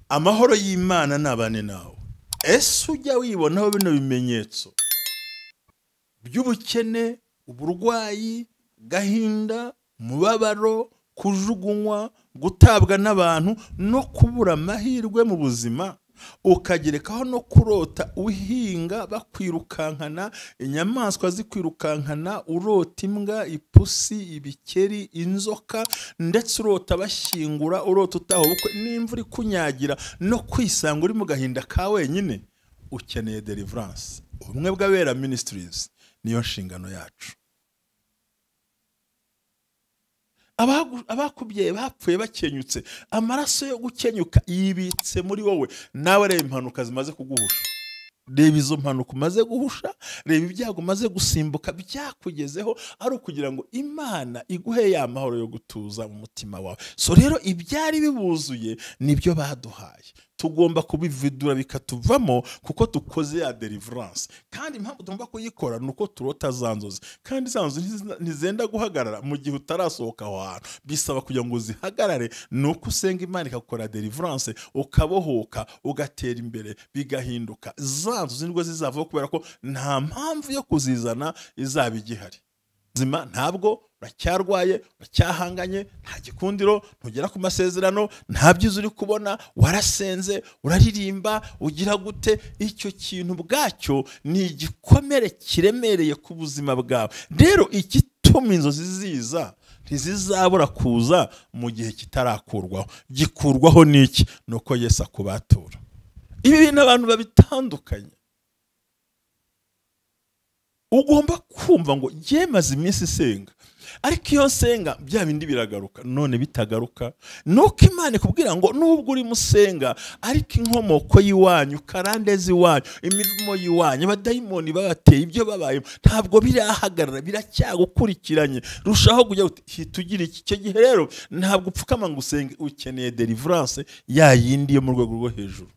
Amahoro y'Imana nabane nawe. Ese ujya wibonaho bino bimenyetso by'ubukene, uburwayi, gahinda, mubabaro, kujugunywa, gutabwa n'abantu no kubura amahirwe mu buzima, ukagerekaho no kurota uhinga bakwirukankana, inyamaswa zikwirukankana, urota imbwa, ipusi, ibikeri, inzoka, ndetse urota bashyingura, urota utaha ubukwe n'imvura ikunyagira, no kwisanga uri mu gahinda ka wenyine, ukeneye deliverance. Ubumwe bw'Abera Ministries niyo nshingano yacu. Abakubyaye bapfuye bakenyutse, amaraso yo gukenyuka yibitse muri wowe. Nawe reba impanuka zimaze kuguhusha, reba izo mpanuka umaze guhusha, reba ibyago umaze gusimbuka byakugezeho, ari ukugira ngo Imana iguhe ya mahoro yo gutuza mu mutima wawe. So rero ibyari bibuzuye nibyo baduhaye, tugomba kubividura bikatuvamo kuko tukoze ya deliverance. Kandi impamvu tugomba kuyikora nuko turota za nzozi, kandi za nzozi ntizenda guhagarara mu gihe utarasohoka aho hantu. Bisaba kugira ngo zihagarare nuko usenga Imana ikakora deliverance, ukabohoka, ugatera imbere, bigahinduka. Za nzozi nibwo zizavaho, kubera ko nta mpamvu yo kuzizana izaba igihari. Zima ntabwo uracyarwaye, uracyahanganye, nta gikundiro, ntugera ku masezerano, nta byiza uri kubona, warasenze, uraririmba, ugira gute? Icyo kintu bwacyo ni igikomere kiremereye ku buzima bwawe. Rero igituma inzozi ziza ntizizabura kuza mu gihe kitarakurwaho. Gikurwaho n'iki? Nuko Yesu akubatura. Ibi bintu abantu babitandukanye. Ugomba kumva ngo yemaze iminsi isenga, ariko iyo nsenga bya bindi biragaruka. None bitagaruka nuko Imana ikubwira ngo nubwo uri musenga, ariko inkomoko y'iwanyu, karandezi iwanyu, imivumo y'iwanyu, abadayimoni babateye ibyo babayemo ntabwo birahagarara, biracyagukurikiranye. Rushaho kujya hita ugira iki. Icyo gihe rero ntabwo upfukama ngo usenge, ukeneye deliverance ya yindi yo mu rwego rwo hejuru.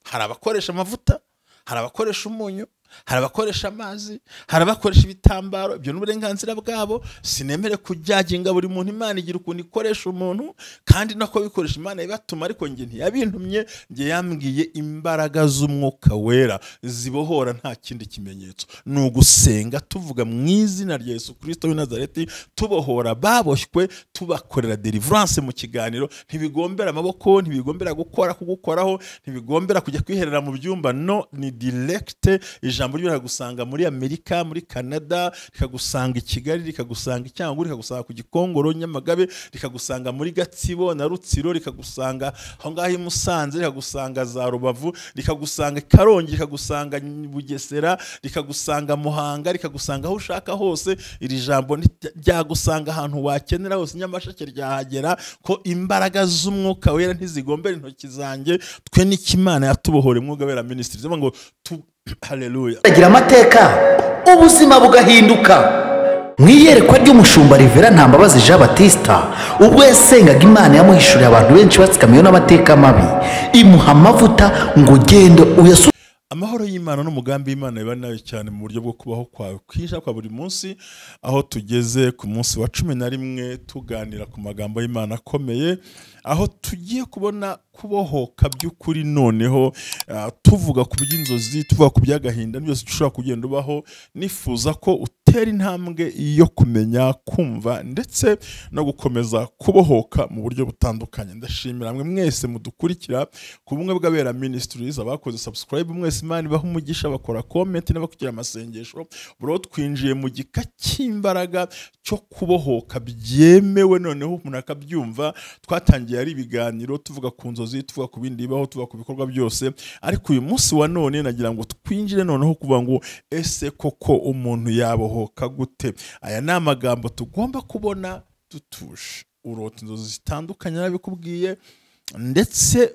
Hari abakoresha amavuta, hari abakoresha umunyu, hari abakoresha amazi, hari abakoresha ibitambaro. Ibyo ni uburenganzira bwabo, sinemere kujyaginga buri muntu. Imana igira ukuntu ikoresha umuntu, kandi nako bikoresha Imana ibatuma, ariko njye ntiyabintumye. Njye yambwiye imbaraga z'umwuka wera zibohora, nta kindi kimenyetso. Ni ugusenga tuvuga mu izina rya Yesu Kristo w'i Nazareti, tubohora baboshywe, tubakorera deliverance mu kiganiro. Ntibigombera amaboko, ntibigombera gukora kugukoraho, ntibigombera kujya kwiherera mu byumba. No, ni direct. Ijambo rikagusanga muri Amerika, muri Canada, rikagusanga i Kigali, rikagusanga i Cyangugu, rikagusanga ku Gikongoro, Nyamagabe, rikagusanga muri Gatsibo na Rutsiro, rikagusanga aho ngaho i Musanze, rikagusanga za Rubavu, rikagusanga Karongi, rikagusanga Bugesera, rikagusanga Muhanga, rikagusanga aho ushaka hose. Iri jambo ryagusanga ahantu wakenera hose. Nyamasheke ryahagera, ko imbaraga z'umwuka wera ntizigombera intoki zanjye. Twe n'Imana yatubohore Mwuga Wera Ministries ngo haleluya. Agira amateka, ubuzima bugahinduka. Mu iyerekwa ry'umushumba Rivera Ntambabazi Jean Batista, ubwo yasengaga Imana yamuhishuriye abantu benshi batsikamiwe n'amateka mabi, imuha amavuta ngo gende uyasu. Amahoro y'Imana n'umugambi w'Imana biba nawe cyane mu buryo bwo kubaho kwawe kwisha kwa buri munsi, aho tugeze ku munsi wa 11 tuganira ku magambo y'Imana akomeye, aho tugiye kubona kubohoka by'ukuri. Noneho tuvuga ku by'inzozi, tuvuga ku by'agahinda, byose dushobora kugenda ubaho. Nifuza ko utera intambwe yo kumenya, kumva ndetse no gukomeza kubohoka mu buryo butandukanye. Ndashimira mwe mwese mudukurikira ku Bumwe bw'Abera Ministries, abakoze subscribe mwese, Imana ibaha umugisha, bakora comment n'abakugira amasengesho. Bro, twinjiye mu gika cy'imbaraga cyo kubohoka byemewe, noneho umuntu akabyumva. Twatangiye ari ibiganiro tuvuga ku nzozi, tuvuga ku bindi bibaho, tuvuga ku bikorwa byose, ariko uyu munsi wa none nagira ngo twinjire noneho kuvuga ngo ese koko umuntu yabohoka gute? Aya ni amagambo tugomba kubona dutuje. Urota inzozi zitandukanye nabikubwiye, ndetse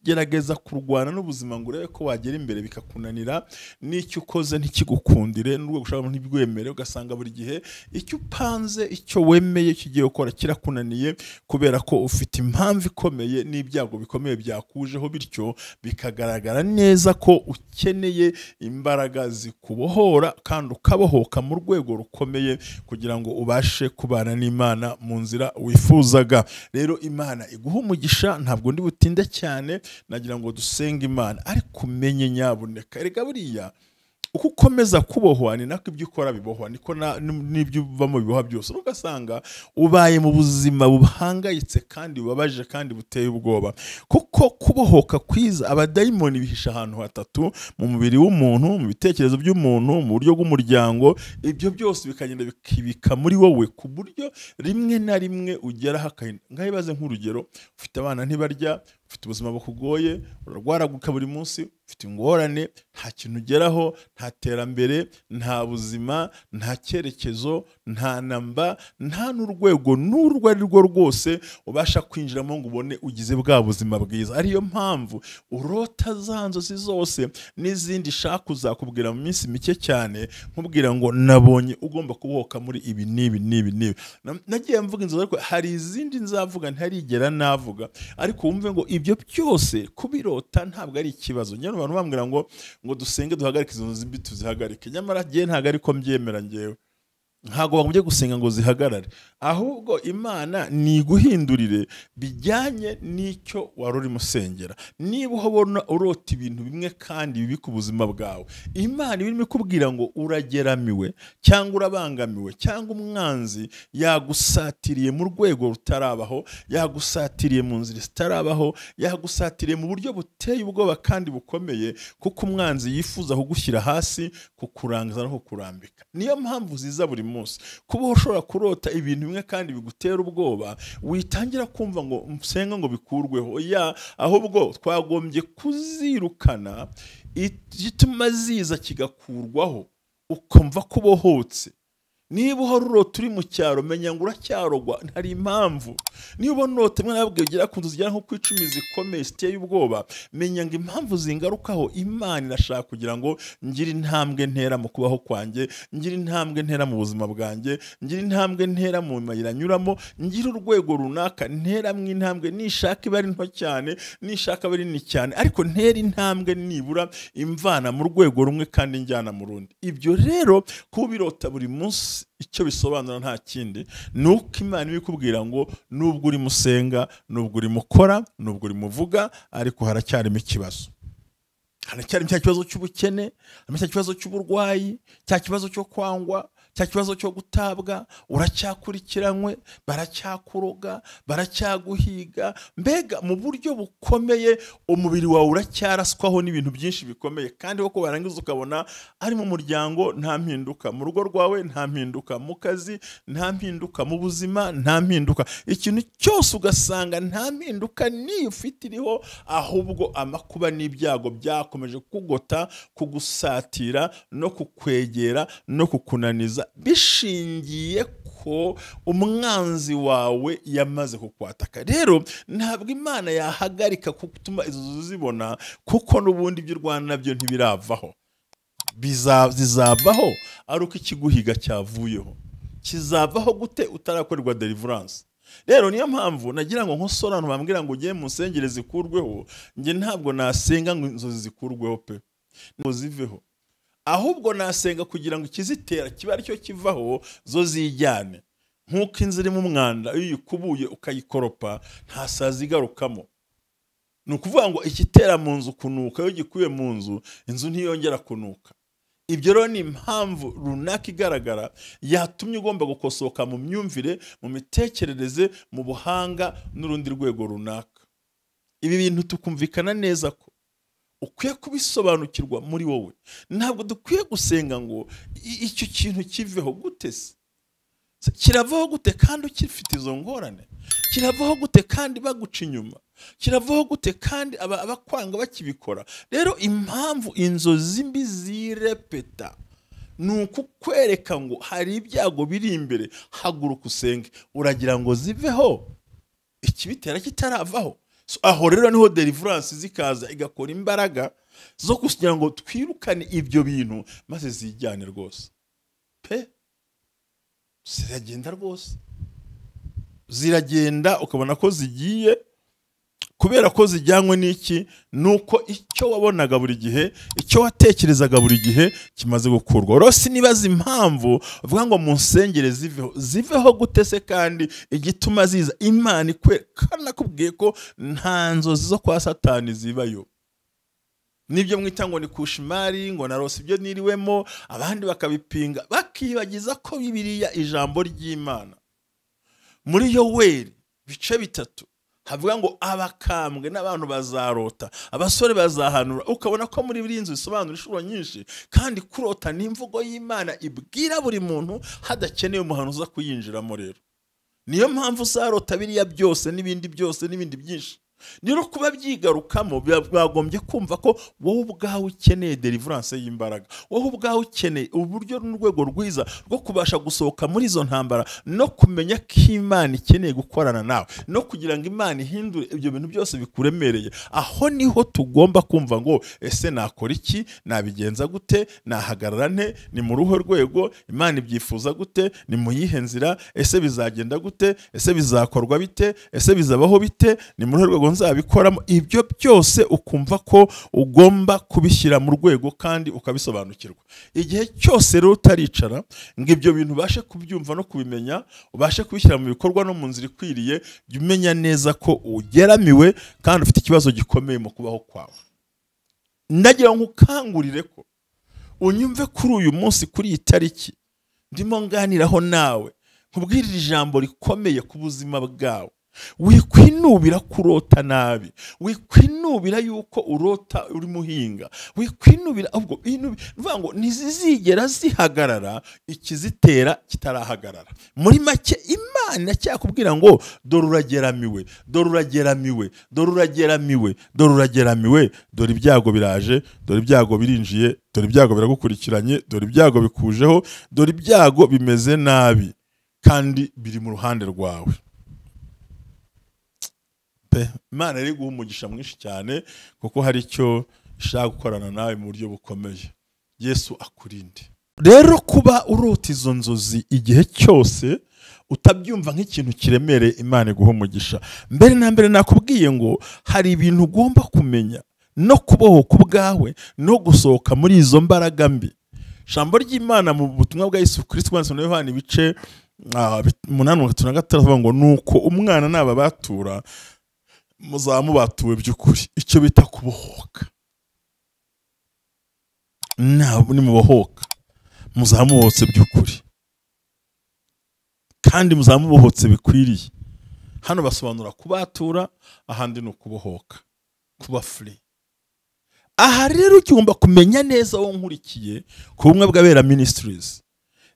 Kugerageza kurwana n'ubuzima ngo urebe ko wagera imbere bikakunanira, n'icyo ukoze ntikigukundire, n'urwego ushaka ntibwemere, ugasanga buri gihe icyo upanze, icyo wemeye, icyo ugiye gukora kirakunaniye, kubera ko ufite impamvu ikomeye n'ibyago bikomeye byakujeho, bityo bikagaragara neza ko ukeneye imbaraga zikubohora kandi ukabohoka mu rwego rukomeye kugira ngo ubashe kubana n'Imana mu nzira wifuzaga. Rero Imana iguha umugisha, ntabwo ndi butinde cyane, nagira ngo dusenge Imana, ariko umenye nyabuneka, erega buriya uko ukomeza kubohwa ni nako ibyo ukora bibohwa, niko n'ibyo uvamo bibohwa byose. Ugasanga ubaye mu buzima buhangayitse kandi bubabaje kandi buteye ubwoba, kuko kubohoka kwiza abadayimoni bihisha ahantu hatatu: mu mubiri w'umuntu, mu bitekerezo by'umuntu, mu buryo bw'umuryango. Ibyo byose bikagenda bikibika muri wowe ku buryo rimwe na rimwe ugeraho akahinda. Ngaho nk'urugero, ufite abana ntibarya, ufite ubuzima bukugoye, urarwaragurika buri munsi, ufite ingorane, nta kintu ugeraho, nta terambere, nta buzima, nta cyerekezo, nta namba, nta n'urwego n'urwo ari rwo rwose ubasha kwinjiramo ngo ubone ugize bwa buzima bwiza. Ariyo mpamvu urota za nzozi zose n'izindi shaka uzakubwira mu minsi mike cyane, nkubwira ngo nabonye ugomba kubohoka muri ibi n'ibi n'ibi n'ibi. Nagiye mvuga inzozi, ariko hari izindi nzavuga ntarigera navuga, ariko wumve ngo ibyo byose kubirota ntabwo ari ikibazo. Nyine abantu bambwira ngo dusenge duhagarike izo nzozi mbi, tuzihagarike. Nyamara njye ntabwo ariko mbyemera, ngewe ntabwo bagombye gusenga ngo zihagarare, ahubwo Imana ni iguhindurire bijyanye n'icyo wari urimo usengera. Niba ubona urota ibintu bimwe kandi bibi ku buzima bwawe, Imana irimo ikubwira ngo urageramiwe cyangwa urabangamiwe cyangwa umwanzi yagusatiriye mu rwego rutarabaho, yagusatiriye mu nzira zitarabaho, yagusatiriye mu buryo buteye ubwoba kandi bukomeye, kuko umwanzi yifuza kugushyira hasi, kukurangiza no kukurambika. Niyo mpamvu ziza buri munsi. Kuba ushobora kurota ibintu bimwe kandi bigutera ubwoba, witangira kumva ngo nsenga ngo bikurweho, ya ahubwo twagombye kuzirukana, igituma ziza kigakurwaho, ukumva kubohotse. Niba uhora urota uri mu cyaro, menya ngo uracyarogwa, ntari impamvu. Niba ubona urota mwana wabwiye ugera ku nzu zigera nko ku 10 zikomeye ziteye ubwoba, menya ngo impamvu zingarukaho Imana irashaka kugira ngo ngire intambwe ntera mu kubaho kwanjye, ngire intambwe ntera mu buzima bwanjye, ngire intambwe ntera mu mayira nyuramo, ngire urwego runaka ntera mu intambwe, nishaka iba ari nto cyane, nishaka iba ari nini cyane, ariko ntera intambwe nibura imvana mu rwego rumwe kandi njyana mu rundi. Ibyo rero kubirota buri munsi icyo bisobanura nta kindi, nuko Imana ibikubwira ngo nubwo uri musenga, nubwo uri mukora, nubwo uri muvuga, ariko haracyarimo ikibazo. Haracyarimo cya kibazo cy'ubukene, harimo cya kibazo cy'uburwayi, cya kibazo cyo kwangwa, cya kibazo cyo gutabwa, uracyakurikiranywe, baracyakuroga, baracyaguhiga, mbega mu buryo bukomeye umubiri wawe uracyaraswaho n'ibintu byinshi bikomeye. Kandi koko warangiza ukabona ari mu muryango nta mpinduka, mu rugo rwawe nta mpinduka, mu kazi nta mpinduka, mu buzima nta mpinduka, ikintu cyose ugasanga nta mpinduka niyo ufite iriho, ahubwo amakuba n'ibyago byakomeje kugota, kugusatira no kukwegera no kukunaniza, bishingiye ko umwanzi wawe yamaze kukwataka. Rero ntabwo Imana yahagarika gutuma izo zibona, kuko n'ubundi ibyo urwana nabyo ntibiravaho, zizavaho ari uko ikiguhiga cyavuyeho. Kizavaho gute utarakorerwa deliverance? Rero niyo mpamvu nagira ngo nkosora abantu bambwira ngo ugiye mu nsengere zikurweho, njye ntabwo nasenga ngo inzozi zikurweho pe, ngo ziveho, ahubwo nasenga kugira ngo ikizitera kiba aricyo kivaho, zo zijyane. Nk'uko inzu irimo umwanda iyo uyikubuye ukayikoropa nta sazi igarukamo. Ni ukuvuga ngo ikitera mu nzu kunuka, iyo gikuye mu nzu, inzu ntiyongera kunuka. Ibyo rero ni impamvu runaka igaragara yatumye ugomba gukosoka mu myumvire, mu mitekerereze, mu buhanga n'urundi rwego runaka. Ibi bintu tukumvikana neza ko ukwiye kubisobanukirwa muri wowe. Ntabwo dukwiye gusenga ngo icyo kintu kiveho gute se? Kiravaho gute kandi ukifite izo ngorane? Kiravaho gute kandi baguca inyuma? Kiravaho gute kandi abakwanga bakibikora? Rero impamvu inzozi mbi zirepeta ni ukukwereka ngo hari ibyago biri imbere, haguruka usenge. Uragira ngo ziveho ikibitera kitaravaho? So, aho rero niho deliverance zikaza igakora imbaraga zo kugira ngo twirukane ibyo bintu maze zijyane rwose pe. Ziragenda rwose, ziragenda ukabona ko zigiye kubera ko zijyanywe n'iki? Nuko icyo wabonaga buri gihe, icyo watekerezaga buri gihe kimaze gukurwa. Rero sinibaza impamvu uvuga ngo mu nsengere ziveho. Ziveho gute se kandi igituma ziza Imana ikwerekana? Nakubwiye ko nta nzozi zo kwa Satani zibayo. Nibyo mwita ngo ni cauchemar, ngo narose ibyo niriwemo, abandi bakabipinga bakibagiza ko Bibiliya, ijambo ry'Imana muri Yoweri bice 3 havuga ngo abakambwe n'abantu bazarota, abasore bazahanura. Ukabona ko muri buri nzu bisobanura inshuro nyinshi, kandi kurota ni imvugo y'Imana ibwira buri muntu hadakeneye umuhanuzi uza kuyinjiramo. Rero niyo mpamvu uzarota biriya byose n'ibindi byose n'ibindi byinshi. Rero kuba byigarukamo bagombye kumva ko wowe ubwawe ukeneye deliverance y'imbaraga, wowe ubwawe ukeneye uburyo n'urwego rwiza rwo kubasha gusohoka muri izo ntambara, no kumenya ko Imana ikeneye gukorana nawe, no kugira ngo Imana ihindure ibyo bintu byose bikuremereye. Aho niho tugomba kumva ngo ese nakora iki, nabigenza gute, nahagarara nte, ni mu ruhe rwego, Imana ibyifuza gute, ni mu yihe nzira, ese bizagenda gute, ese bizakorwa bite, ese bizabaho bite, ni mu ruhe rwego nzabikoramo. Ibyo byose ukumva ko ugomba kubishyira mu rwego kandi ukabisobanukirwa. Igihe cyose rero utaricara ngo ibyo bintu ubashe kubyumva no kubimenya, ubashe kubishyira mu bikorwa no mu nzira ikwiriye, jya umenya neza ko ugeramiwe kandi ufite ikibazo gikomeye mu kubaho kwawe. Ndagira ngo ukangurire ko unyumve kuri uyu munsi, kuri iyi tariki ndimo nganiraho nawe, nkubwirire ijambo rikomeye ku buzima bwawe. Wikwinubira kurota nabi, wikwinubira yuko urota uri muhinga, wikwinubira, ahubwo bivuga ngo ntizizigera zihagarara ikizitera kitarahagarara. Muri make Imana cyakubwira ngo dore urageramiwe, dore urageramiwe, dore urageramiwe, dore urageramiwe, dore ibyago biraje, dore ibyago birinjiye, dore ibyago biragukurikiranye, dore ibyago bikujeho, dore ibyago bimeze nabi kandi biri mu ruhande rwawe. Imana iri guha umugisha mwinshi cyane kuko hari icyo ishaka gukorana nawe mu buryo bukomeye. Yesu akurinde. Rero kuba urota izo nzozi igihe cyose utabyumva nk'ikintu kiremereye, Imana iguha umugisha. Mbere na mbere nakubwiye ngo hari ibintu ugomba kumenya no kubohoka ubwawe no gusohoka muri izo mbaraga mbi. Ijambo ry'Imana mu butumwa bwa Yesu Kristo bwanditswe na Yohana ibice 8:36 ngo nuko umwana nababatura muzaba mubatuwe by'ukuri. Icyo bita kubohoka, nimubohoka muzaba mubohotse by'ukuri kandi muzaba mubohotse bikwiriye. Hano basobanura kubatura, ahandi ni ukubohoka, kuba free. Aha rero ugomba kumenya neza wowe nkurikiye ku Bumwe bw'Abera Ministries,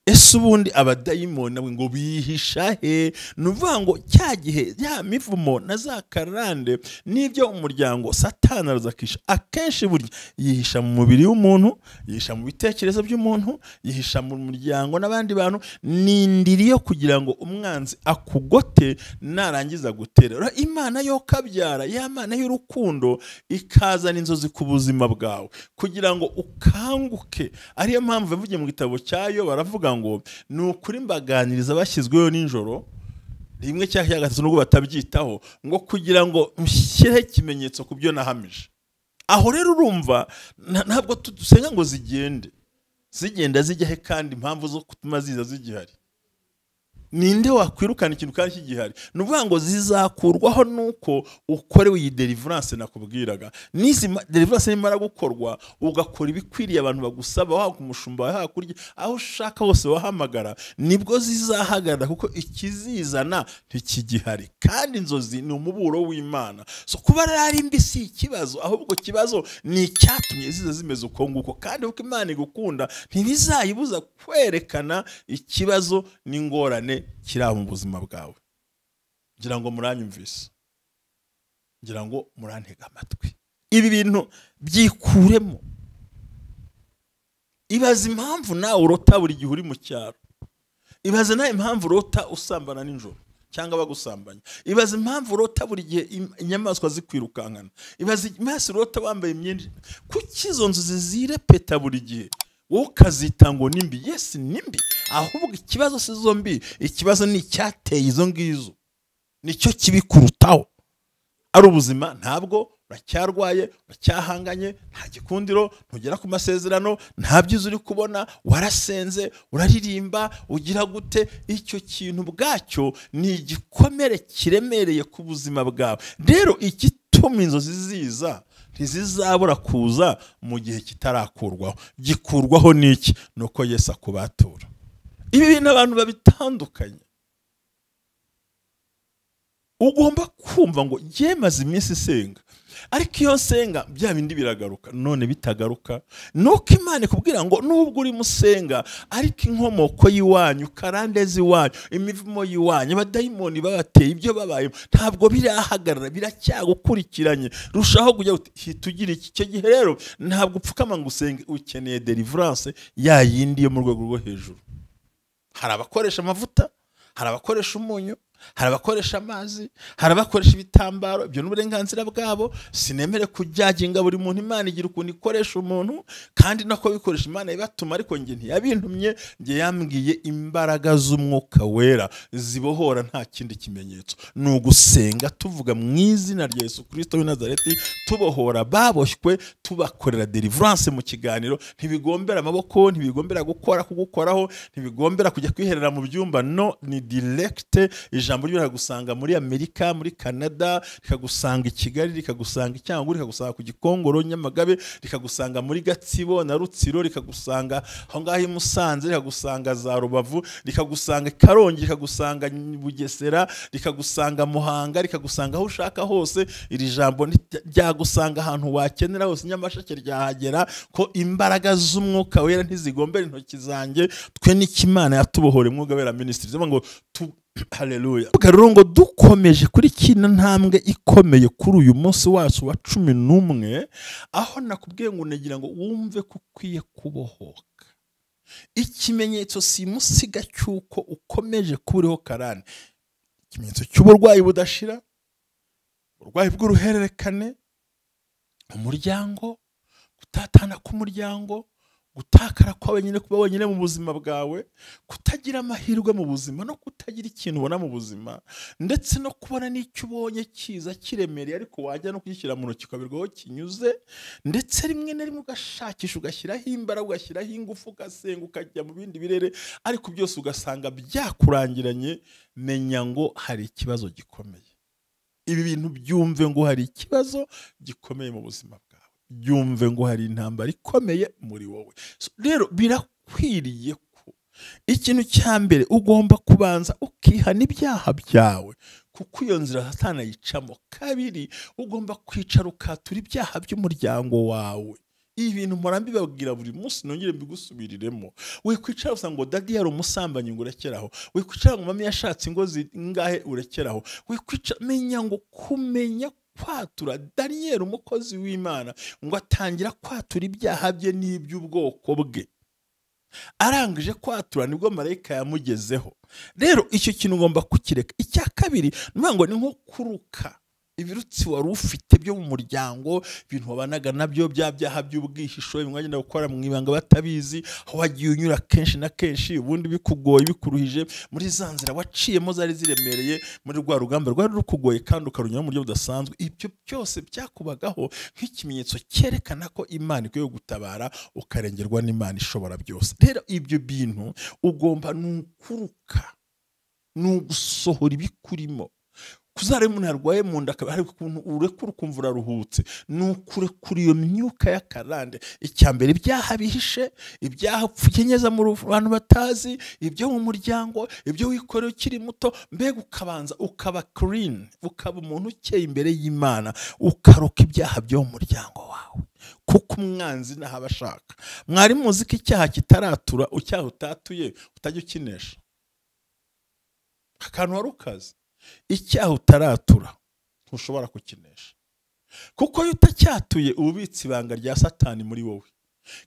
ese ubundi abadayimoni nabo ngo bihisha he? Ni ukuvuga ngo cya gihe ya mivumo na za karande n'ibyo umuryango Satani arazakisha, akenshi burya yihisha mu mubiri w'umuntu, yihisha mu bitekerezo by'umuntu, yihisha mu muryango n'abandi bantu. Ni indiri yo kugira ngo umwanzi akugote narangiza gutera. Imana yo kabyara, ya Mana y'urukundo, ikazana inzozi ku buzima bwawe kugira ngo ukanguke. Ariyo mpamvu yavugiye mu gitabo cyayo baravuga ngo ni ukuri mbaganiriza bashyizweho nijoro rimwe cya gatatu nubwo batabyitaho, ngo kugira ngo nshyireho ikimenyetso ku byo nahamije. Aho rero urumva ntabwo dusenga ngo zigende, zigenda zijya he kandi impamvu zo gutuma ziza zigihari? Ninde wakwirukana ikintu kandi kigihari? Ni ukuvuga ngo zizakurwaho nuko ukorewe iyi deliverance nakubwiraga. N'izi deliverance nimara gukorwa, ugakora ibikwiriye abantu bagusaba, waba umushumba hakurya, aho ushaka hose wahamagara, nibwo zizahagarara kuko ikizizana ntikigihari. Kandi inzozi ni umuburo w'Imana. So kuba ari mbi si ikibazo, ahubwo kibazo ni icyatumye ziza zimeze uko nguko. Kandi uko Imana igukunda ntibizayibuza kwerekana ikibazo n'ingorane kiri aho mu buzima bwawe. Ngira ngo muranyumvise, ngira ngo murantega amatwi. Ibi bintu byikuremo. Ibaze impamvu nawe urota buri gihe uri mu cyaro. Ibaze nawe impamvu urota usambana nijoro cyangwa bagusambanya. Ibaze impamvu urota buri gihe inyamaswa zikwirukankana. Ibaze impamvu urota wambaye imyenda. Kuki izo nzozi zirepeta buri gihe, wowe ukazita ngo ni mbi? Yes, ni mbi, ahubwo ikibazo si izo mbi, ikibazo ni icyateye izo ngizo, nicyo kibi kurutaho. Ari ubuzima ntabwo, uracyarwaye, uracyahanganye, nta gikundiro, ntugera ku masezerano, nta byiza uri kubona, warasenze, uraririmba, ugira gute? Icyo kintu ubwacyo ni igikomere kiremereye ku buzima bwawe. Rero igituma inzozi ziza ntizizabura kuza mu gihe kitarakurwaho. Gikurwaho n'iki? Nuko Yesu akubatura. Ibi bintu abantu babitandukanye. Ugomba kumva ngo yemaze iminsi isenga, ariko iyo nsenga bya bindi biragaruka. None bitagaruka, nuko Imana ikubwira ngo nubwo urimo usenga, ariko inkomoko y'iwanyu, karande z'iwanyu, imivumo y'iwanyu, abadayimoni babateye ibyo babayemo, ntabwo birahagarara, biracyagukurikiranye. Rushaho kujya hita ugira iki. Icyo gihe rero ntabwo upfukama ngo usenge, ukeneye deliverance ya yindi yo mu rwego rwo hejuru. Hari abakoresha amavuta, hari abakoresha umunyu, hari abakoresha amazi, hari abakoresha ibitambaro. Ibyo ni uburenganzira bwabo, sinemere kujyaginga buri muntu. Imana igira ukuntu ikoresha umuntu, kandi nako bikoresha Imana ibatuma, ariko njye ntiyabintumye. Njye yambwiye imbaraga z'umwuka wera zibohora, nta kindi kimenyetso. Ni ugusenga tuvuga mu izina rya Yesu Kristo w'i Nazareti, tubohora baboshywe, tubakorera deliverance mu kiganiro. Ntibigombera amaboko, ntibigombera gukora kugukoraho, ntibigombera kujya kwiherera mu byumba, no ni direct. Ijambo rikagusanga muri Amerika, muri Canada, rikagusanga i Kigali, rikagusanga i Cyangugu, rikagusanga ku Gikongoro, Nyamagabe, rikagusanga muri Gatsibo na Rutsiro, rikagusanga aho ngaho i Musanze, rikagusanga za Rubavu, rikagusanga Karongi, rikagusanga Bugesera, rikagusanga Muhanga, rikagusanga aho ushaka hose. Iri jambo ryagusanga ahantu wakenera hose. Nyamasheke ryahagera, ko imbaraga z'umwuka wera ntizigombera intoki zanjye. Twe n'Imana yatubohore Mwuka Wera Ministries ngo haleluya. Rero ngo dukomeje kuri kino ntambwe ikomeye kuri uyu munsi wacu wa 11, aho nakubwiye ngo nagira ngo wumve ko ukwiye kubohoka. Ikimenyetso simusiga cy'uko ukomeje kuriho karande, ikimenyetso cy'uburwayi budashira, uburwayi bw'uruhererekane, umuryango, gutatana k'umuryango, gutakara kwa wenyine, kuba wenyine mu buzima bwawe, kutagira amahirwe mu buzima no kutagira ikintu ubona mu buzima, ndetse no kubona n'icyo ubonye kiza kiremereye ariko wajya no kugishyira mu ntoki ukabirwa aho kinyuze, ndetse rimwe na rimwe ugashakisha, ugashyiraho imbaraga, ugashyiraho ingufu, ugasenga, ukajya mu bindi birere, ariko byose ugasanga byakurangiranye. Menya ngo hari ikibazo gikomeye. Ibi bintu byumve ngo hari ikibazo gikomeye mu buzima bwawe, byumve ngo hari intambara ikomeye muri wowe. Rero birakwiriye ko ikintu cya mbere ugomba kubanza ukihana ibyaha byawe, kuko iyo nzira Satani ayicamo. Kabiri, ugomba kwicara ukatura ibyaha by'umuryango wawe. Ibi bintu mpora mbibabwira buri munsi, nongere mbigusubiriremo. Wikwicara gusa ngo dadi yari umusambanyi ngo urekeraho, wikwicara ngo mami yashatse ingo zingahe urekeraho, wikwicara. Menya ngo kumenya kwatura. Daniel umukozi w'Imana ngo atangira kwatura ibyaha bye n'iby'ubwoko bwe. Arangije kwatura nibwo marayika yamugezeho. Rero icyo kintu ugomba kukireka. Icya kabiri ni ngo ni nko kuruka ibirutsi wari ufite byo mu muryango, ibintu wabanaga nabyo, bya byaha by'ubwihisho, bimwe wagenda gukora mu ibanga batabizi, aho wagiye unyura kenshi na kenshi, ubundi bikugoye bikuruhije, muri za nzira waciyemo zari ziremereye, muri rwa rugamba rwari rukugoye kandi ukarunyura mu buryo budasanzwe. Ibyo byose byakubagaho nk'ikimenyetso cyerekana ko Imana ikwiye gutabara, ukarengerwa n'Imana ishobora byose. Rero ibyo bintu ugomba nukuruka, nugusohora ibikurimo. Kuzare umuntu arwaye mu nda hari ukuntu urekura ukumva uraruhutse, nukurekura iyo myuka y'akarande. Icya mbere ibyaha bihishe, ibyaha upfukenyeza mu bantu batazi, ibyo mu muryango, ibyo wikoreye ukiri muto, mbega ukabanza ukaba clean, ukaba umuntu ukeye imbere y'Imana, ukaruka ibyaha byo mu muryango wawe, kuko umwanzi naho abashaka. Mwari muzi ko icyaha kitaratura, icyaha utatuye utajya ukinesha. Akantu wari ukazi, icyaha utaratura ntushobora kukinesha, kuko iyo utacyatuye ubitse ibanga rya Satani muri wowe.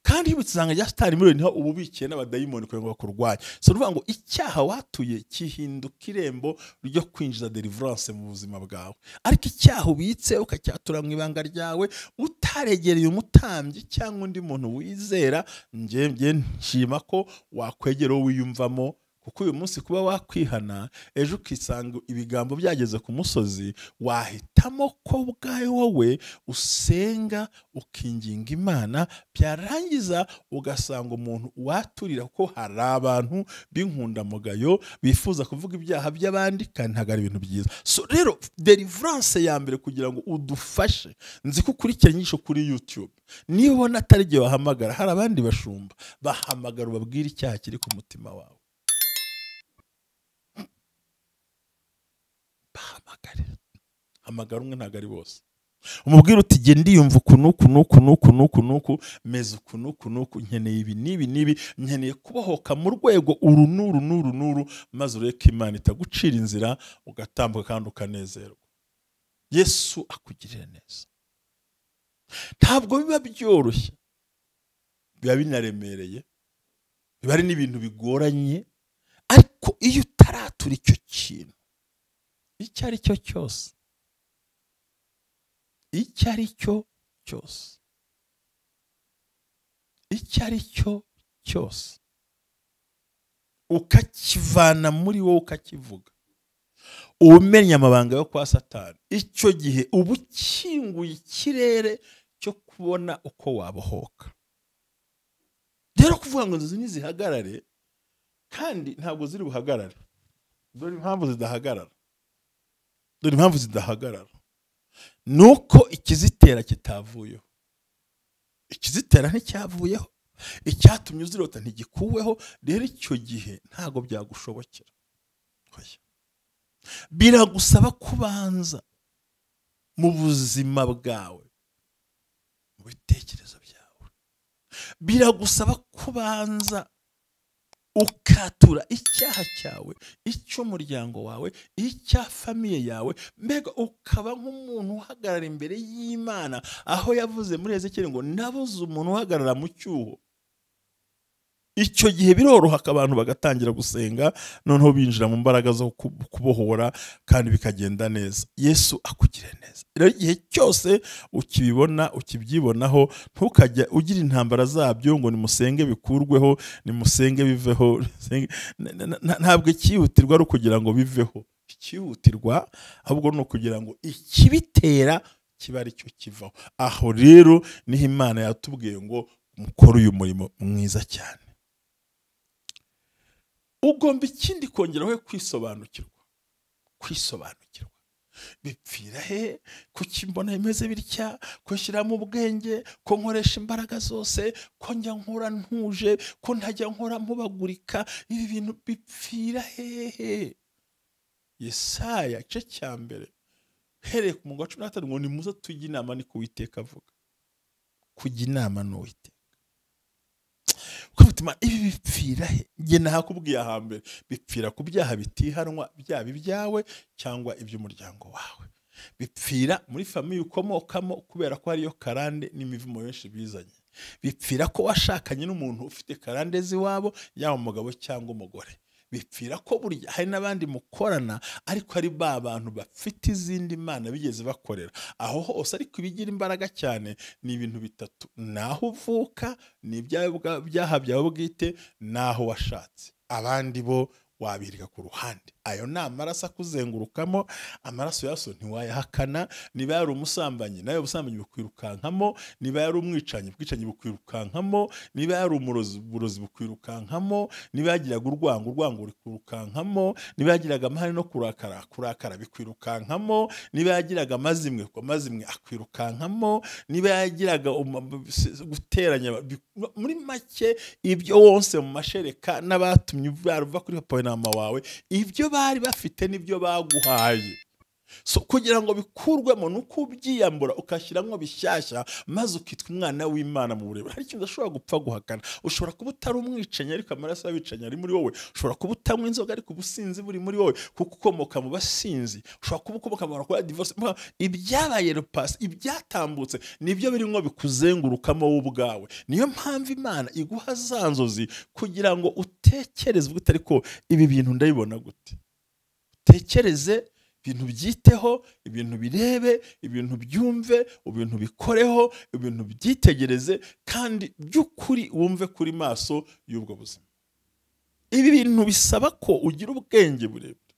Kandi iyo ubitse ibanga rya satani muri wowe, niho uba ubikiye n'abadayimoni kugira ngo bakurwanye. So ni ukuvuga ngo icyaha watuye kihinduka irembo ryo kwinjiza deliverance mu buzima bwawe. Ariko icyaha ubitse ukacyatura mu ibanga ryawe utaregereye umutambyi cyangwa undi muntu wizera, njye nshima ko wakwegera uwo wiyumvamo, kuko uyu munsi kuba wakwihana ejo ukisanga ibigambo byageze ku musozi, wahitamo ko ubwawe wowe usenga ukinginga Imana, byarangiza ugasanga umuntu waturira, ko hari abantu b'inkundamugayo bifuza kuvuga ibyaha by'abandi kandi ntabwo ari ibintu byiza. So rero deliverance ya mbere kugira ngo udufashe, nzi ko ukurikira inyigisho kuri YouTube, niba ubona atari igihe wahamagara, hari abandi bashumba bahamagara ubabwire icyaha kiri ku mutima wawe. Bahamagare, hamagara umwe, ntabwo ari bose. Umubwire uti jye ndiyumva uku n'uku n'uku n'uku n'uku n'uku, meze uku n'uku n'uku, nkeneye ibi n'ibi n'ibi, nkeneye kubohoka mu rwego uru n'uru n'uru n'uru, maze ureke Imana itagucira inzira ugatambuka kandi ukanezerwa. Yesu akugirire neza. Ntabwo biba byoroshye, biba binaremereye, biba ari n'ibintu bigoranye, ariko iyo utaratura icyo kintu icyo ari cyo cyose, icyo ari cyo cyose, icyo ari cyo cyose, ukakivana muri wowe ukakivuga, umenya amabanga yo kwa Satani, icyo gihe uba ukinguye ikirere cyo kubona uko wabohoka. Rero kuvuga ngo inzozi ntizihagarare, kandi ntabwo ziri buhagarare. Dore impamvu zidahagarara. Dore impamvu zidahagarara. Nuko ikizitera kitavuyeho. Ikizitera nticyavuyeho. Icyatumye uzirota ntigikuweho. Rero icyo gihe ntabwo byagushobokera. Biragusaba kubanza mu buzima bwawe, mu bitekerezo byawe. Biragusaba kubanza ukatura icyaha cyawe, icy'umuryango wawe, icya famiye yawe, mbega ukaba nk'umuntu uhagarara imbere y'Imana, aho yavuze muri Ezekiyeli ngo nabuze umuntu uhagarara mu cyuho. Icyo gihe biroroha abantu bagatangira gusenga, noneho binjira mu mbaraga zo kubohora kandi bikagenda neza. Yesu akugire neza. Rero igihe cyose ukibibona, ukibyibonaho, ntukajya ugira intambara zabyo ngo nimusenge bikurweho, nimusenge biveho. Ntabwo ikihutirwa ari ukugira ngo biveho. Ikihutirwa ahubwo ni ukugira ngo ikibitera kiba ari cyo kivaho. Aho rero niho Imana yatubwiye ngo mukore uyu murimo mwiza cyane. Ugomba ikindi kongeraho kwisobanukirwa. Kwisobanukirwa bipfira he? Kuki mbona imeze bitya? Ko nshyiramo ubwenge, ko nkoresha imbaraga zose, ko njya nkora ntuje, ko ntajya nkora mpubagurika, ibi bintu bipfira hehe? Yesaya igice cya mbere hereye ku murongo wa 15 ngo nimuze tujye inama, niko Uwiteka avuga. Kujya inama n'Uwiteka. Ukavuga ibi bipfira he? Njye nahakubwiye ahambere, bipfira ku byaha bitihanwa, byaba ibyawe cyangwa iby'umuryango wawe. Bipfira muri famiye ukomokamo kubera ko hariyo karande n'imivumo benshi bizanye. Bipfira ko washakanye n'umuntu ufite karande z'iwabo, yaba umugabo cyangwa umugore. Bipfira ko burya hari n'abandi mukorana ariko ari ba bantu bafite izindi mana bigeze bakorera aho hose. Ariko ibigira imbaraga cyane ni ibintu bitatu: naho uvuka, ni ibyaha byawe bwite, naho washatse. Abandi bo wabirika ku ruhande. Ayo ni amaraso akuzengurukamo, amaraso yaso ntiwayahakana. Niba yari umusambanyi, nawe ubusambanyi bukwirukankamo. Niba yari umwicanyi, ubwicanyi bukwirukankamo. Niba yari umurozi, uburozi bukwirukankamo. Niba yagiraga urwango, urwango rukwirukankamo. Niba yagiraga amahane no kurakara, kurakara bikwirukankamo. Niba yagiraga amazimwe, amazimwe akwirukankamo. Niba yagiraga guteranya, muri make ibyo wonse mu mashereka n'abatumye baruva kuri papa na mama wawe, ibyo bari bafite nibyo baguhaye. So kugira ngo bikurwemo ni uko ubyiyambura ukashyiramo bishyashya, maze ukitwa umwana w'Imana mu burebure. Hari ikintu udashobora gupfa guhakana. Ushobora kuba utari umwicanyi ariko amaraso y'abicanyi ari muri wowe. Ushobora kuba utanywa inzoga ariko ubusinzi buri muri wowe, kuko ukomoka mu basinzi. Ushobora kuba ukomoka mu bantu bakora divorce. Ibyabaye le passé, ibyatambutse nibyo birimo bikuzengurukamo wowe ubwawe. Niyo mpamvu Imana iguha za nzozi kugira ngo utekereze uvuge uti ariko ibi bintu ndabibona gute? Utekereze ibintu, byiteho ibintu, birebe ibintu, byumve ibintu, bikoreho ibintu, byitegereze, kandi by'ukuri wumve kuri maso y'ubwo buzima. Ibi bintu bisaba ko ugira ubwenge burebure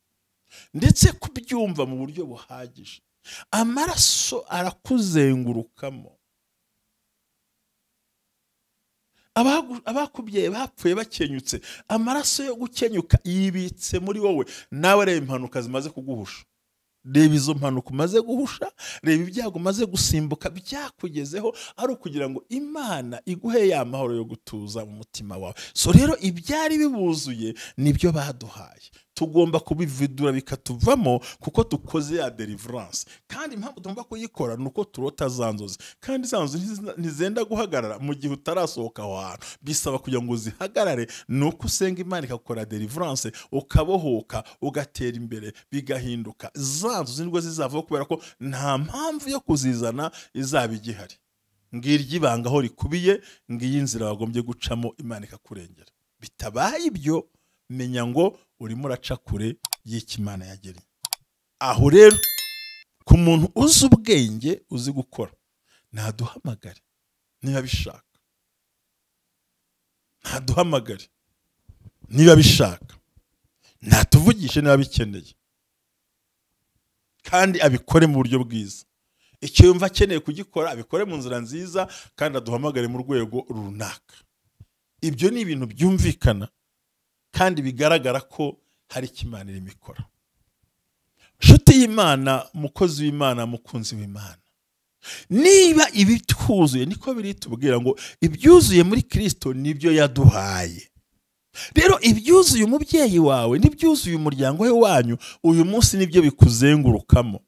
ndetse kubyumva mu buryo buhagije. Amaraso arakuzengurukamo. Abakubyaye bapfuye bakenyutse, amaraso yo gukenyuka yibitse muri wowe. Nawe reba impanuka zimaze kuguhusha, reba izo mpanuka umaze guhusha, reba ibyago umaze gusimbuka byakugezeho, ari ukugira ngo Imana iguhe ya mahoro yo gutuza mu mutima wawe. So rero ibyari bibuzuye nibyo baduhaye, tugomba kubividura bikatuvamo kuko dukoze ya deliverance. Kandi impamvu tugomba kuyikora ni uko turota za nzozi, kandi za nzozi ntizenda guhagarara mu gihe utarasohoka aho hantu. Bisaba kugira ngo zihagarare ni uko usenga Imana ikakora deliverance, ukabohoka, ugatera imbere, bigahinduka. Za nzozi nibwo zizavaho, kubera ko nta mpamvu yo kuzizana izaba igihari. Ngiryo ibanga aho rikubiye, ngiyi inzira wagombye gucamo Imana ikakurengera. Bitabaye ibyo, menya ngo urimo uraca kure y'icyo Imana yagennye. Aho rero ku muntu uzi ubwenge, uzi gukora, ntaduhamagare niba bishaka, ntaduhamagare niba bishaka, ntatuvugishe niba bikeneye, kandi abikore mu buryo bwiza. Icyo yumva akeneye kugikora abikore mu nzira nziza, kandi aduhamagare mu rwego runaka. Ibyo ni ibintu byumvikana kandi bigaragara ko hari icyo Imana irimo ikora. Nshuti y'Imana, mukozi w'Imana, mukunzi w'Imana, niba ibi twuzuye, niko biri tubwira ngo ibyuzuye muri Kristo nibyo yaduhaye. Rero ibyuzuye umubyeyi wawe n'ibyuzuye umuryango we wanyu uyu munsi nibyo bikuzengurukamo.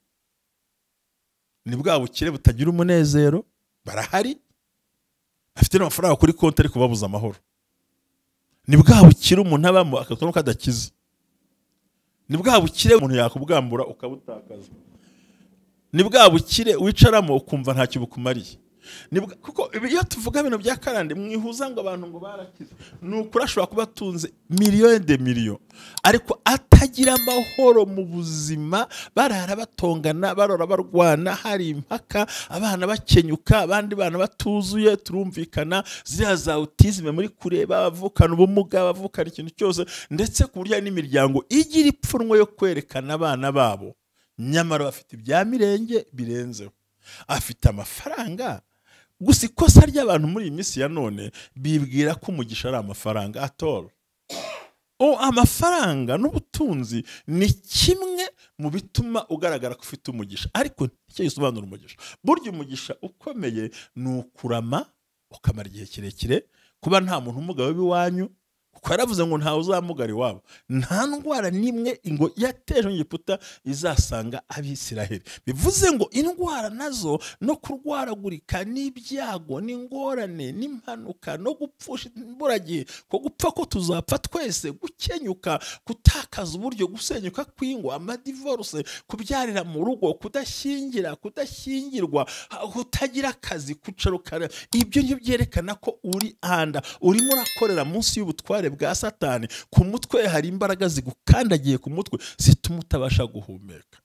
Ni bwa bukire butagira umunezero, barahari bafite n'amafaranga kuri konti ariko babuze amahoro. Ni bwa bukire umuntu abamo akatwa kadakiza. Ni bwa bukire umuntu yakubwambura ukabutakaza. Ni bwa bukire wicaramo ukumva ntacyo bukumariye. Kuko iyo tuvuga ibintu bya karande mwihuza ngo abantu ngo barakize, ni ukuri ashobora kuba atunze miliyoni de miliyo ariko atagira amahoro mu buzima, barara batongana, barora barwana, hari impaka, abana bakenyuka, abandi bana batuzuye, turumvikana ziriya za autisme muri kureba, bavukana ubumuga, bavukana ikintu cyose, ndetse ku buryo n'imiryango igira ipfunwe yo kwerekana abana babo, nyamara bafite ibya mirenge birenzeho, afite amafaranga. Gusa ikosa ry'abantu muri iyi minsi ya none, bibwira ko umugisha ari amafaranga atoro. Amafaranga n'ubutunzi ni kimwe mu bituma ugaragara ko ufite umugisha, ariko icyo gisobanura umugisha. Burya umugisha ukomeye ni ukurama ukamara igihe kirekire, kuba nta muntu umugawe w'iwanyu, kuko yaravuze ngo ntawe uzamugara iwabo, nta ndwara n'imwe ngo yateje mu Egiputa izasanga Abisiraheli. Bivuze ngo indwara nazo no kurwaragurika n'ibyago n'ingorane n'impanuka no gupfusha imburagihe, ko gupfa ko tuzapfa twese, gukenyuka, gutakaza uburyo, gusenyuka kw'ingo, amadivorce, kubyarira mu rugo, kudashyingira, kudashyingirwa, kutagira akazi, kucarukara, ibyo ngibyo byerekana ko uri anda, urimo urakorera munsi y'ubutware bwa Satani. Ku mutwe hari imbaraga zigukandagiye ku mutwe zituma utabasha guhumeka.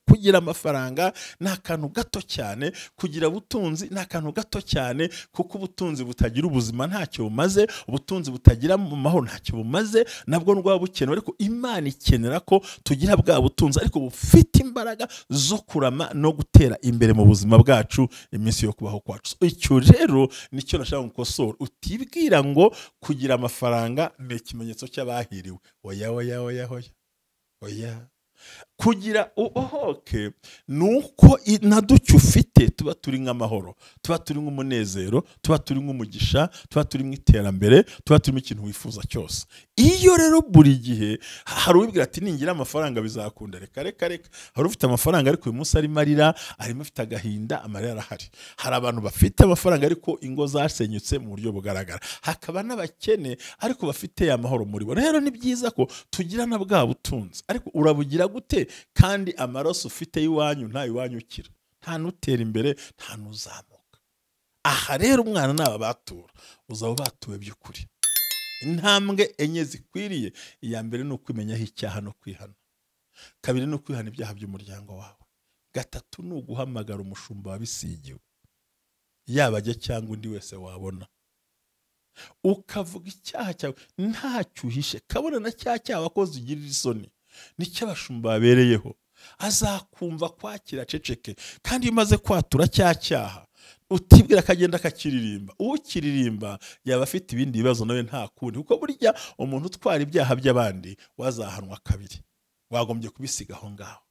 Kugira amafaranga ni akantu gato cyane, kugira ubutunzi ni akantu gato cyane, kuko ubutunzi butagira ubuzima ntacyo bumaze, ubutunzi butagira amahoro ntacyo bumaze, nabwo ndwaba bukenewe. Ariko Imana ikenera ko tugira bwa butunzi ariko bufite imbaraga zo kurama no gutera imbere mu buzima bwacu iminsi yo kubaho kwacu. Icyo rero nicyo nashaka gukosora. Utibwira ngo kugira amafaranga ni ikimenyetso cy'abahiriwe. Oya, oya, oya, oya, oya. Kugira ubohoke nuko na duke ufite tuba turi nk'amahoro, tuba turi nk'umunezero, tuba turi nk'umugisha, tuba turi nk'iterambere, tuba turimo ikintu wifuza cyose. Iyo rero buri gihe hari uwibwira ati ningira amafaranga bizakunda, reka reka reka. Hari ufite amafaranga ariko uyu munsi arimo arira, arimo afite agahinda, amarira arahari. Hari abantu bafite amafaranga ariko ingo zasenyutse mu buryo bugaragara, hakaba n'abakene ariko bafite amahoro muri bo. Rero ni byiza ko tugira na bwa butunzi, ariko urabugira gute kandi amaraso ufite iwanyu nta iwanyu ukira, nta nutera imbere, nta nuzamuka. Aha rero umwana naba batura, uzaba batuwe by'ukuri. Intambwe enye zikwiriye: iya mbere ni ukwimenyaho icyaha no kwihana, kabiri ni ukwihana ibyaha by'umuryango wawe, gatatu ni uguhamagara umushumba wabisigiwe, yaba ajya cyangwa undi wese wabona, ukavuga icyaha cyawe ntacyo uhishe, kabona na cya cyaha wakoze ugirira isoni, nicyo abashumba babereyeho. Azakumva kwakira ceceke, kandi iyo umaze kwatura cya cyaha utibwira akagenda akakiririmba, ukiririmba yaba afite ibindi bibazo nawe nta kundi, kuko burya umuntu utwara ibyaha by'abandi wazahanwa kabiri, wagombye kubisiga aho ngaho.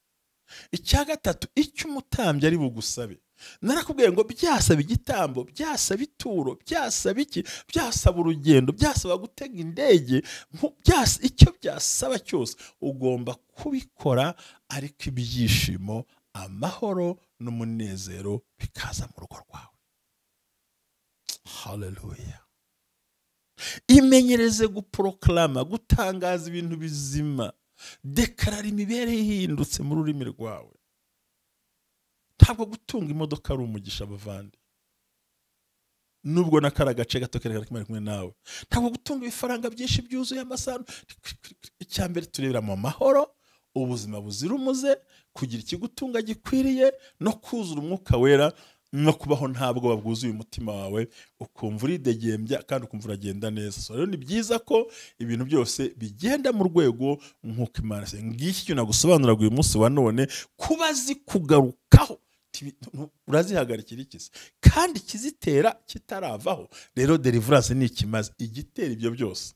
Icya gatatu, icyo umutambyi ari bugusabe, narakubwiye ngo byasaba igitambo, byasaba ituro, byasaba iki, byasaba urugendo, byasaba gutega indege, icyo byasaba cyose ugomba kubikora, ariko ibyishimo, amahoro n'umunezero bikaza mu rugo rwawe. Haleluya. Imenyereze guproklama, gutangaza ibintu bizima, dekarara imibereho ihindutse mu rurimi rwawe. Ntabwo gutunga imodoka ari umugisha bavandi, nubwo nakara gace gato kerekana ko kumwe nawe. Ntabwo gutunga ibifaranga byinshi byuzuye amasano. Icya mbere turebera mu mahoro, ubuzima buzira umuze, kugira ikigutunga gikwiriye, no kuzura umwuka wera, no kubaho ntabwo babwuzuye umutima wawe, ukumva uridegembya kandi ukumva uragenda neza. So rero ni byiza ko ibintu byose bigenda mu rwego nk'uko Imana se. Ngiki cyo nagusobanuraga uyu munsi wa none, kuba zikugarukaho urazihagarikira iki se kandi kizitera kitaravaho. Rero deliverance ni ikimaze igitera ibyo byose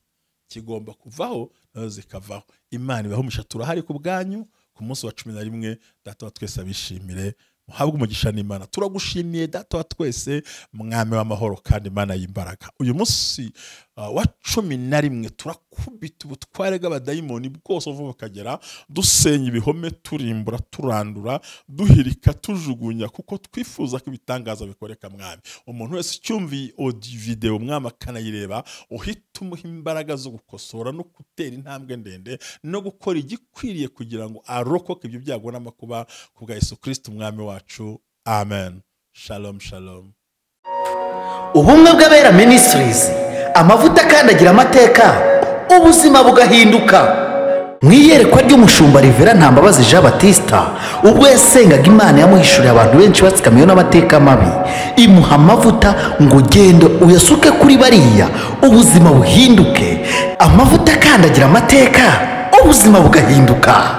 kigomba kuvaho, nazo zikavaho. Imana ibahe umugisha, turahari ku bwanyu ku munsi wa 11. Data wa twese abishimire, muhabwe umugisha n'Imana. Turagushimiye Data wa twese, mwami w'amahoro kandi Imana y'imbaraga. Uyu munsi wa 11 turakubita ubutware bw'abadayimoni bwose uva bukagera, dusenya ibihome, turimbura, turandura, duhirika, tujugunya, kuko twifuza ko ibitangaza bikoreka mwami. Umuntu wese ucyumviye audio video mwami akanayireba, uhita umuha imbaraga zo gukosora no gutera intambwe ndende no gukora igikwiriye kugira ngo arokoke ibyo byago n'amakuba ku bwa Yesu Kristo umwami wacu. Amen. Shalom shalom. Ubumwe bw'Abera Ministries, amavuta akandagira amateka, ubuzima bugahinduka. Mu iyerekwa ry'umushumba Rivera Ntambabazi Jean Baptista, ubwo yasengaga Imana yamuhishuriye abantu benshi batsikamiwe n'amateka mabi, imuha amavuta ngo ugende uyasuke kuri bariya, ubuzima buhinduke. Amavuta akandagira amateka, ubuzima bugahinduka.